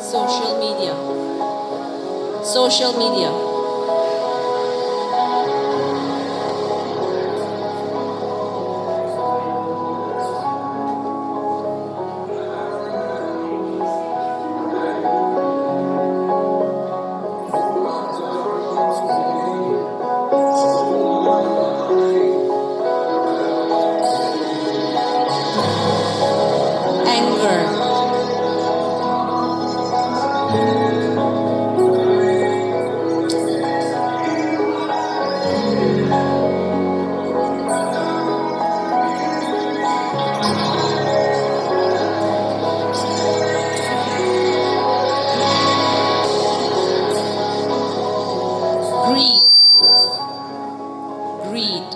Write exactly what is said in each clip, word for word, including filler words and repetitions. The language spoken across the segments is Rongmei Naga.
Social media. Social media. Anger. Greed. Greed.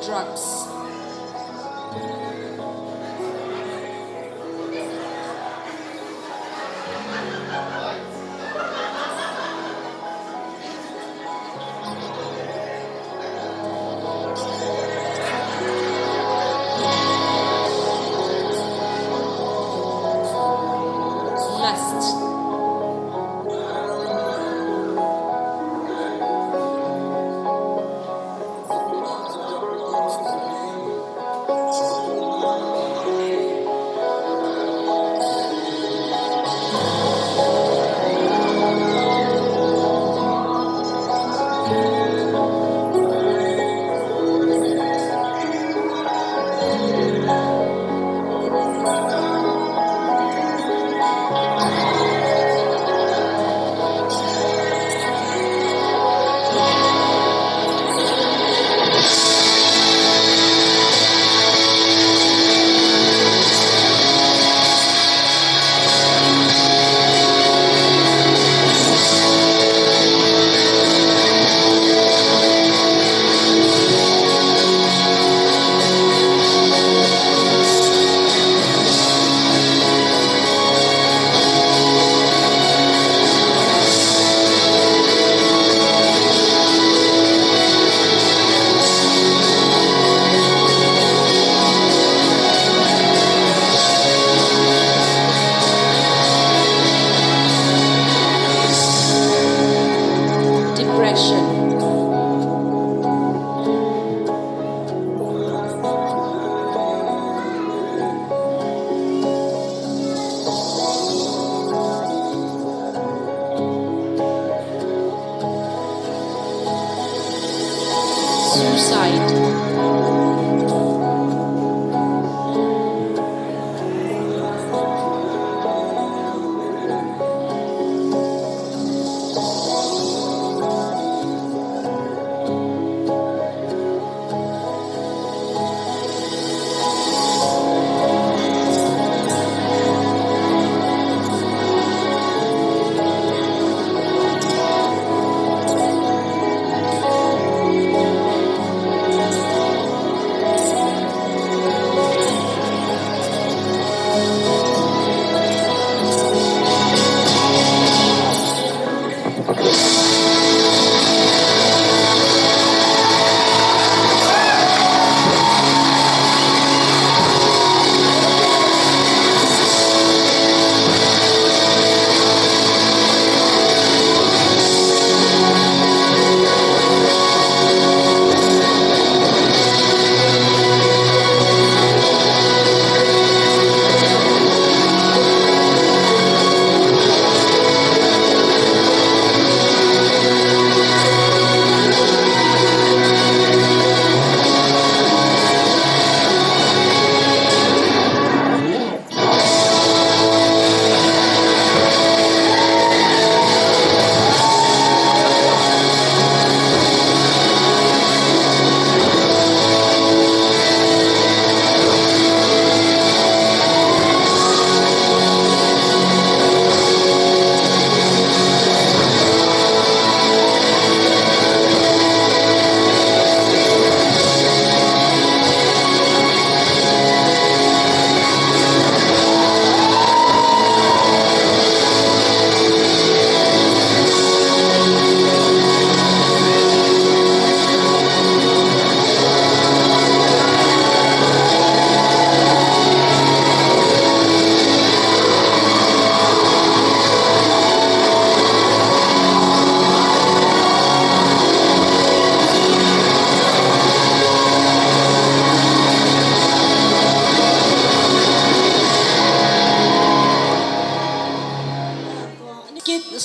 Drugs. Lust.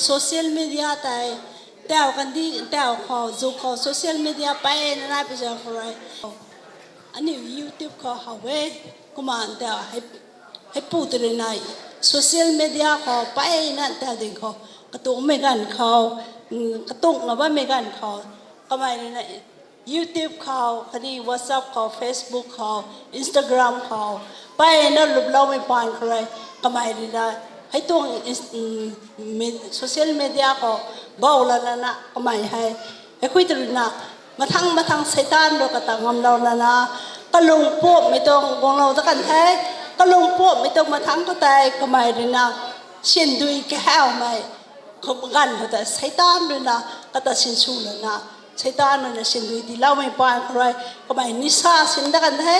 Social media tei, tau kandi, tau khou, zu khou, social media peyna nai pui zaeng khou rui. Aniu YouTube khou how e, kumna tau hei, heipu tei rui nai. Social media khou peyna tau ding khou, katuangmei ganv khou, mm, katuang na bammei ganv khou, kamei rui nai. YouTube khou, khatni WhatsApp khou, Facebook khou, Instagram khou, peyna luploumei paan khou rui, kamei rui na, hei tuang ins-, mm, me-, social media khou, bou lana na, kamei hei, hei khui tei rui na, mathang mathang Seitaan rui kata ngamlou lana, kalung puamhmei tuang guanglou ta kan the, kalung puamhmei tuang mathang khou tei, kamei rui na, sindui kahawmei, khou ganv khou tei Seitaan rui na, kata sinsw lana, Seitaan rui na sindui tiiloumei paan khou rui, kamei nisa sin ta kan the,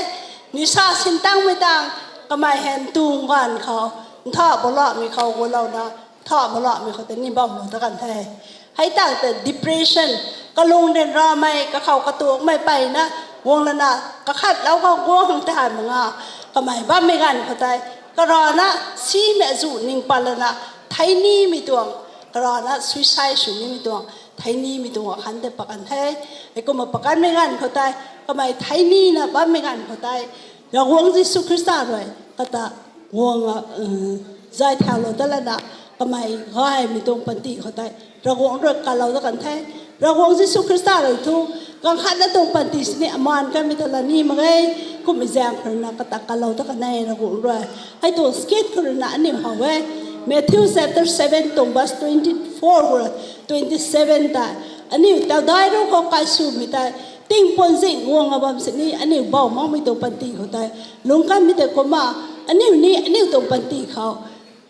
nisa sin tangmei tang, kamei hei ntung ganv khou, ntha baloumei khou gulouna, ntha baloumei khou tei ni bamlou ta kan the. Hei tang tei depression, kalung ryanramei, kakhou katuangmei peyna, guang lana, kakhatlou khou guang tei hei mak nga, kamei bammei ganv khou tei, karana, simei azu ning pat lana, thei nimei tuang, karana, suicide sw nimei tuang, thei nimei tuang akhan tei pakan the. Heikumna pakanmei ganv khou tei, kamei thei nina bammei ganv khou tei, Ravguangc Jisu Khrista rui, kata, guang, uh, zay thaulou ta lana, kamei gaymei tuang panty khou tei, Ravguangc rui kalou ta kan the. Ravguangc Jisu Khrista rui thu, ganv khatna tuang panty sini amaan kanmei ta la ni mak ge, kummei zaeng khou rui na kata kalou ta kan e Ravguangc rui. Hei tuang skit khou rui na aniu how e. Matthew chapter seven tuang verse twenty-four khou rui twenty-seven tei, aniu taudai ruc khou kaiswmei tei, tingpuan zing guang a bam sini aniu bou makmei tuang panty khou tei, lungc kanmei tei kumna, aniu ni aniu tuang panty khou,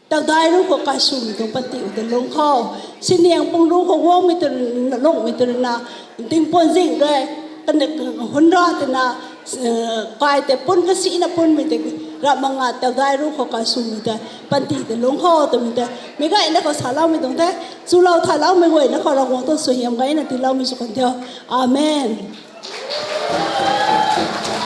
taudai ruc khou kaiswmei tuang panty khou tei lungc khou, siniang pung ruc khou guangmei tei, lungcmei tei rui na, tingpuan zing rui, kani hunra tei na, eh, kai tei pun kasina punmei tei, ramh mak nga taudai ruc khou kaiswmei tei, panty tei lungc khou twmei tei, meic gayna khou saloumei tuang the, chulou thaloumei guayna khou Ravguangc tuang suaihiam gayna tiiloumei sw kan tho. Amen.